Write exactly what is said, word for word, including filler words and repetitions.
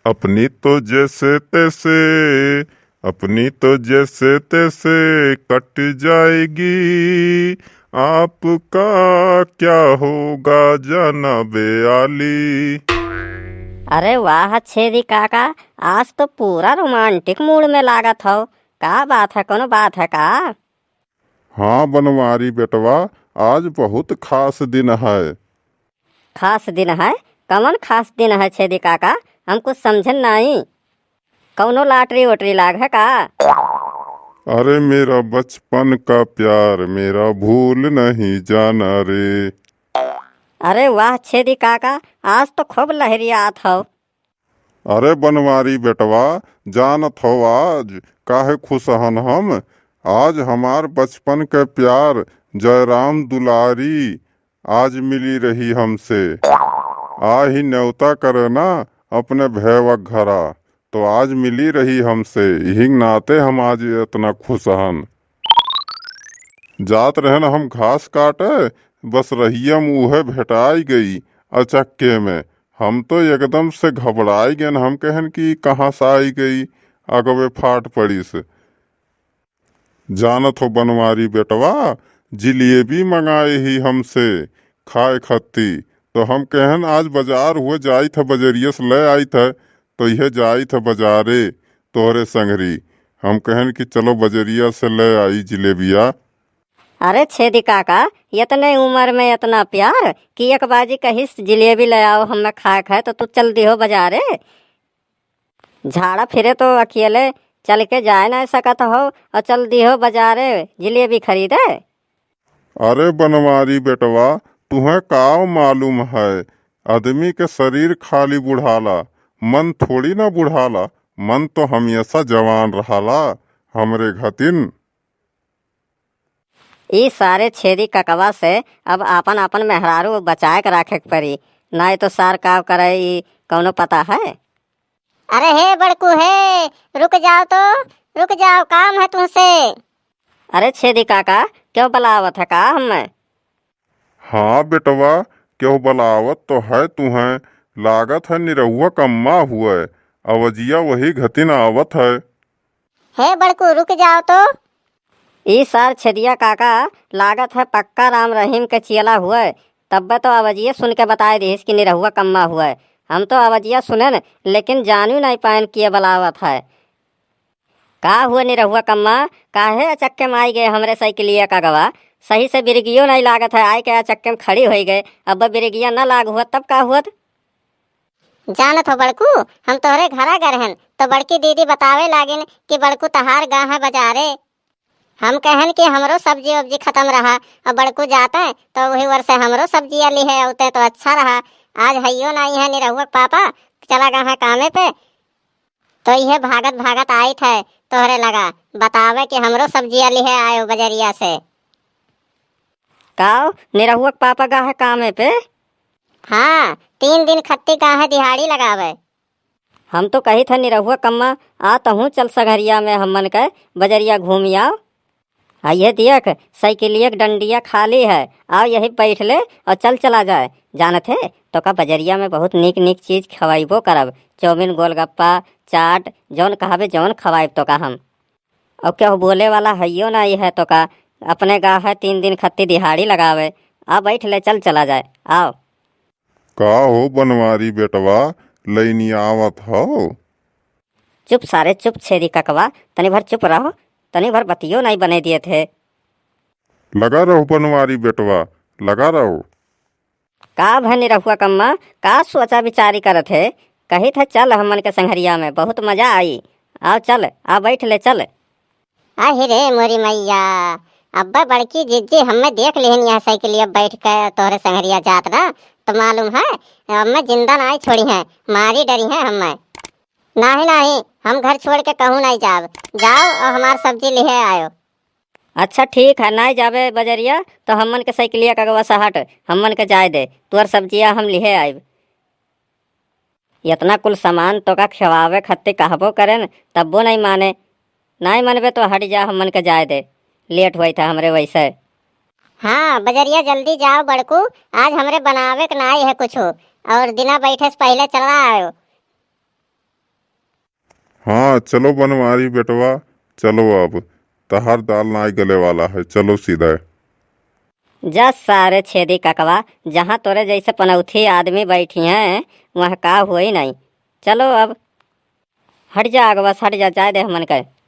अपनी तो जैसे तैसे, अपनी तो जैसे तैसे कट जाएगी, आपका क्या होगा जनाबे आली। अरे वाह छेदी काका, आज तो पूरा रोमांटिक मूड में लागत हो। का बात है, कोनो बात है का? हाँ बनवारी बेटवा, आज बहुत खास दिन है। खास दिन है? कवन खास दिन है छेदी काका? हम कुछ समझन नाई। कौनो lottery वोटरी लाग है का? अरे मेरा बचपन का प्यार, मेरा भूल नहीं जाना रे। अरे वाह छेदी काका, आज तो खूब लहरियात हो। अरे बनवारी बेटवा, जानत हो आज काहे खुश हन हम? आज हमार बचपन के प्यार जयराम दुलारी आज मिली रही हमसे। आ ही न्योता करे ना अपने भैया घरा, तो आज मिली रही हमसे, यही नाते हम आज इतना खुश हन। जात रहन हम घास काटे, बस रहिया में उहे भेटाई गई अचक्के में। हम तो एकदम से घबराई गए, हम कहन कि कहाँ से आई गई, अगवे फाट पड़िस। जानत हो बनवारी बेटवा, जिलेबी मंगाए ही हमसे खाए खत्ती, तो हम कहन आज बाजार हुए जाइत है, बजरिया से ले आइत है, तो यह जाइत है बाजारे तोहरे संगरी। हम कहन कि चलो बजरिया से ले आई जिलेबिया। अरे छेदी काका, इतने उम्र में इतना प्यार कि एक बाजी कहिस जिलेबी ले आओ, हमें खाए खाए, तो तू चल दिहो बाजारे। झाड़ा फिरे तो अकेले चल के जाए ना सकत हो और चल दिहो बाजारे जिलेबी खरीदे। अरे बनवारी बेटवा, तुहें का मालूम है, आदमी के शरीर खाली बुढ़ाला, मन थोड़ी ना बुढ़ाला, मन तो हमेशा जवान रहाला हमरे घतिन। ई सारे छेदी ककवा से अब आपन आपन मेहरारू बचाए के राखे के पड़ी, नाई तो सार का करे ई कौनो पता है। अरे हे बड़कू हे, रुक जाओ तो, रुक जाओ, काम है तुमसे। अरे छेदी काका, क्यों बुलावत है का हमें? हाँ बेटवा, क्यों बुलावत तो है तुहें, लागत है निरहुआ कम्मा हुए, अवजिया वही घतिन आवत है। हे बड़कू, रुक जाओ तो। ई सार छेदिया काका लागत है पक्का राम रहीम के चियला हुए, तब्बे तो अवजिया सुन के बताए दिहिस कि निरहुआ कम्मा हुए। हम तो अवजिया सुनेन, लेकिन जानू नहीं पाएन कि ये बुलावत है। का हुए निरहुआ कम्मा, काहे अचक्के में आई गए हमरे साइकिलिया का गवा? सही से बिरगियो नहीं लागत है, आए के अचक्के में खड़ी होई गए। अब बिरगिया न लाग हुआ तब का हुआ? जानत हो बड़कू, हम तोहरे घरा गए रहन, तो बड़की दीदी बतावे लागिन कि बड़कू तहार गा है बाजारे। हम कहन कि हमरो सब्जी वब्जी खत्म रहा, और बड़कू जाते तो वही ओर से हमरो सब्जिया लिहे औते तो अच्छा रहा। आज हइयो नाई है निरहुआ के पापा, चला गा है कामे पे, तो इहे भागत भागत आइत है तोहरे लगा बतावे कि हमरो सब्जिया लिहे आयो बजरिया से। काओ, निरहुआ के पापा गा है कामे पे? हाँ, तीन दिन खत्ती गा है दिहाड़ी लगावे। हम तो कही थे निरहुआ कम्मा, आ तहूँ चल संघरिया में हमन के बजरिया घूम आओ। आ ये देख, साइकिलिया के डंडिया खाली है, आओ यही बैठ ले और चल चला जाए। जानत है, तोका बजरिया में बहुत नीक नीक चीज खवाइबो करब, चाउमीन, गोलगप्पा, चाट, जौन कहबे जौन खवाइब तोका हम। और केहू बोले वाला हइयो नाई है तोका, अपने गा है तीन दिन खत्ती दिहाड़ी लगावे। आ बैठ ले, चल चला जाए, आओ। का हो बनवारी बेटवा, लइनी आवत हो? चुप सारे चुप, छेदी ककवा, तनी भर चुप रहो, तनी भर बतियो नहीं बने दिए थे। लगा रहो बनवारी बेटवा, लगा रहो। का भय निरहुआ कम्मा, का सोचा विचारी करत है? कही थे चल हमन के संघरिया में, बहुत मजा आई। आओ चल, आ बैठ ले चल। आहि रे मोरी मैया, अब्बे बड़की जिज्जी हमें देख लिहन यहाँ साइकिलिया बैठ के तोहरे संघरिया जात ना, तो मालूम है, हमें जिंदा नाई छोड़ी है, मारी डरी है हमें। नाही, नाही, हम घर छोड़ के कहूँ नाही जाब। जाओ और हमार सब्जी लिहे आयो। अच्छा ठीक है, नाही जाबे बजरिया तो हमन के साइकिलिया का गवा सहट, हमन के जाए दे, तोर सब्जिया हम लिहे आइब। इतना कुल सामान तोका खवावे खत्ती कहबो करेन, तब्बो नाही माने। नाही मनबे तो हट जा, हमन के जाए दे, लेट होई था हमरे वैसे। हाँ, बजरिया जल्दी जाओ बड़कू, आज हमरे बनावे के नाही है कुछ, और दिना बैठे से पहले चला आयो। हाँ, चलो बनवारी बेटवा, चलो अब, तहार दाल नाई गले वाला है, चलो सीधा। जा सारे छेदी ककवा, जहाँ तोरे जैसे पनौथी आदमी बैठी हैं, वहाँ का होई नहीं। चलो अब, हट जा आगवा से, हट जा, जाए दे हमन के।